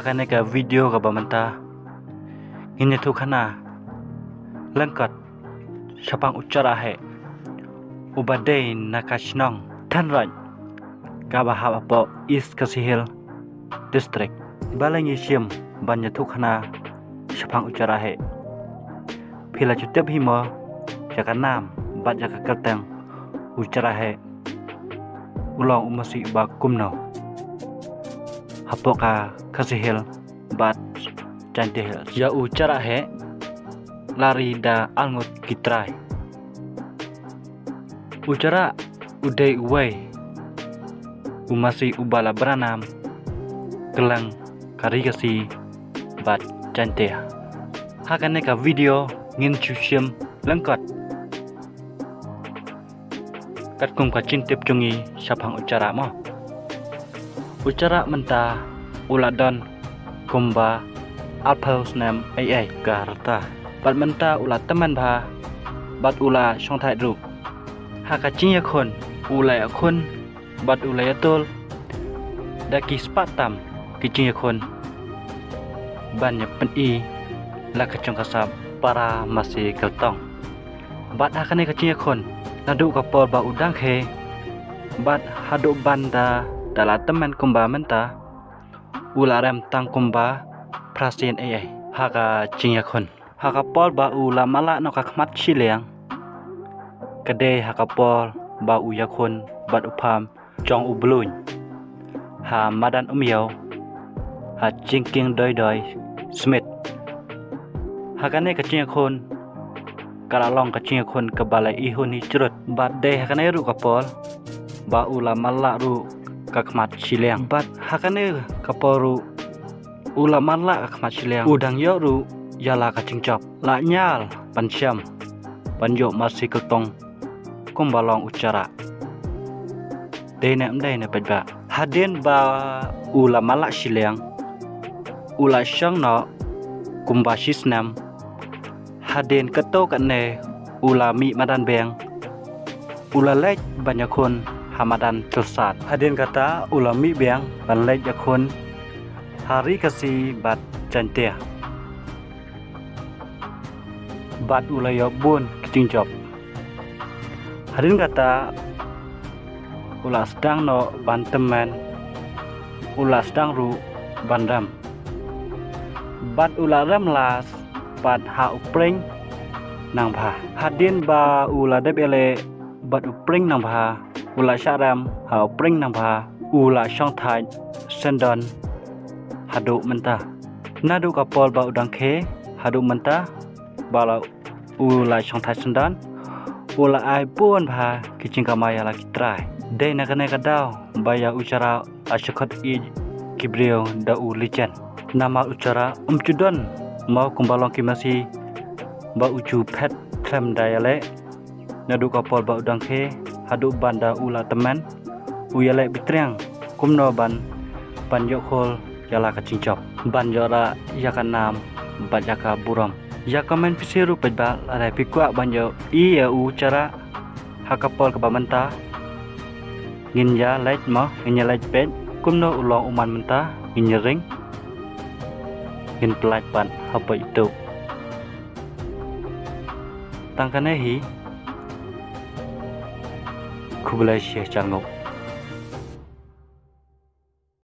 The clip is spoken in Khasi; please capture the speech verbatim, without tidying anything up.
Kane ka video kaba mynta ngin ïathuh khana lyngkot shaphang u Chara Heh, uba dei na ka shnong Thanraij kaba hap hapoh East Khasi Hills District. Balei ngi shim ban ïathuh khana shaphang u Chara Heh? Phi la ju tip hi mo ïa ka nam bad ïa ka kyrteng u Chara Heh u long u masi uba kumno hapoh ka Khasi Hills bad Jaintia Hills. Ïa u Chara Heh la ri da arngut ki trai. U Chara u dei uwei u masi uba la bynrap nam kylleng ka ri Khasi bad Jaintia. Ha kane ka video ngin shu shim lyngkot katkum ka jingtip jong ngi shaphang u Chara mo. U Chara mynta u la don kumba arphew snem ei ei ka rta, bad mynta u la tymmen bha bad u la shongthait ruh. Ha ka jingïakhun u la ïakhun bad u la ïatur da ki spah tam ki jingïakhun ban ïa pyni la ka jong ka sap para masi kyrtong. Bad ha kane ka jingïakhun, naduh ka por ba u dang khe bad haduh ban da da la tymmen kumba mynta, u la rem tang kumba phra sien ei ei ha ka jingïakhun. Ha ka por ba u la matlah noh ka khmat shiliang, ka dei ha ka por ba u ïakhun bad u pham jong u Bluiñ ha madan Umïaw, ha jingkieng Doidoi Smit. Ha kane ka jingïakhun ka la long ka jingïakhun kaba la ihun hi jrut, bad dei ha kane ruh ka por ba u la matlah ruh ka khmat shiliang. Bad ha kane ka por ruh u la matlah ka khmat shiliang, u dang ïoh ruh ïa la ka jingjop. La ñiar ban shem ban ïoh masi kyrtong kumba long u Chara. Dei ne em dei ne paidbah? Hadien ba u la matlah shiliang, u la shong noh kumba shisnem. Hadien katto katne u la mih madan biang, u la leit ban ïakhun ha madan Tylsad. Hadien kata u la mih biang ban leit ïakhun ha ri Khasi bad Jaintia, bad u la ïoh bun ki jingjop. Hadien kata u la sdang noh ban tymmen, u la sdang ruh ban rem, bad u la rem las pat ha u Pring Nangbha. Hadien ba u la dep ïaleh bad u Pring Nangbha, u la shah rem ha u Pring Nangbha, u la shongthait syndon haduh mynta. Naduh ka por ba u dang khe haduh mynta, ba la u la shongthait syndon, u la ai bun bha ki jingkamai ïa la ki trai. Dei na kane ka daw ba ïa u Chara la shu khot ïa ki briew da u legend. Namar u Chara um ju don mo kumba long ki masi ba u ju phet khlem da ïaleh. Naduh ka por ba u dang khe haduh ban da u la tymmen, u ïaleh bitriang kumno ban ban ïoh khol ïa la ka jingjop, ban ïoh rah ïa ka nam bad ïa ka burom. Ïa comment phi sha ruh paidbah, lada phi kwah ban ïohi ïa u Chara ha ka por kaba mynta. Ngin ïa leit mo, ngin ïa leit peit kumno u long u man mynta, ngin ïa ring, ngin pyllait pat hapoh YouTube. Tang kane hi. Khublei shibun.